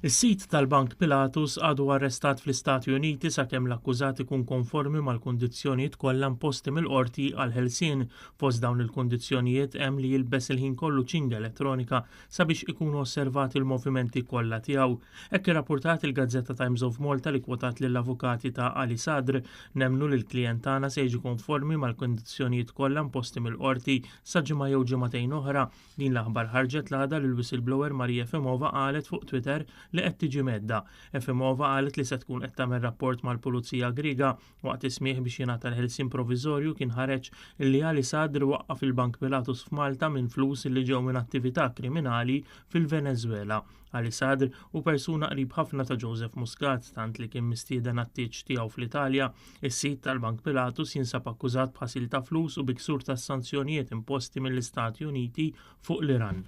Is-sid tal-Bank Pilatus għadu arrestat fl-Istati Uniti sakemm l-akkużat ikun konformi mal-kundizzjonijiet kollha imposti mill-qorti għall-ħelsien. Fost dawn il-kundizzjonijiet hemm li jilbes il-ħin kollu ċinga elettronika sabiex ikunu osservati l-movimenti kollha tiegħu. Hekk irrappurtat il-gazzetta Times of Malta li kwotat lill-avukati ta' Ali Sadr. Nemmnu li l-klijent tagħna se jiġi konformi mal-kundizzjonijiet kollha imposti mill-qorti sa ġimgħa jew ġimagħtejn oħra. Din l-aħbar ħarġet l-għada li l-whistleblower Maria Efimova qalet fuq Twitter li qed tiġi mhedda. Efimova qalet li se tkun qed tagħmel rapport mal-Pulizija Griega. Waqt is-smigħ biex jingħata l-ħelsien proviżorju kien ħareġ li Ali Sadr waqqaf il-Bank Pilatus f'Malta minn flus li ġew minn attività kriminali fil-Venezuela. Ali Sadr hu persuna qrib ħafna ta' Joseph Muscat tant li kien mistieden għat-tieġ tiegħu fl-Italja. Is-sid tal-Bank Pilatus jinsab akkużat b'ħasil ta' flus u bi ksur tas-sanzjonijiet imposti mill-Istati Uniti fuq l-Iran.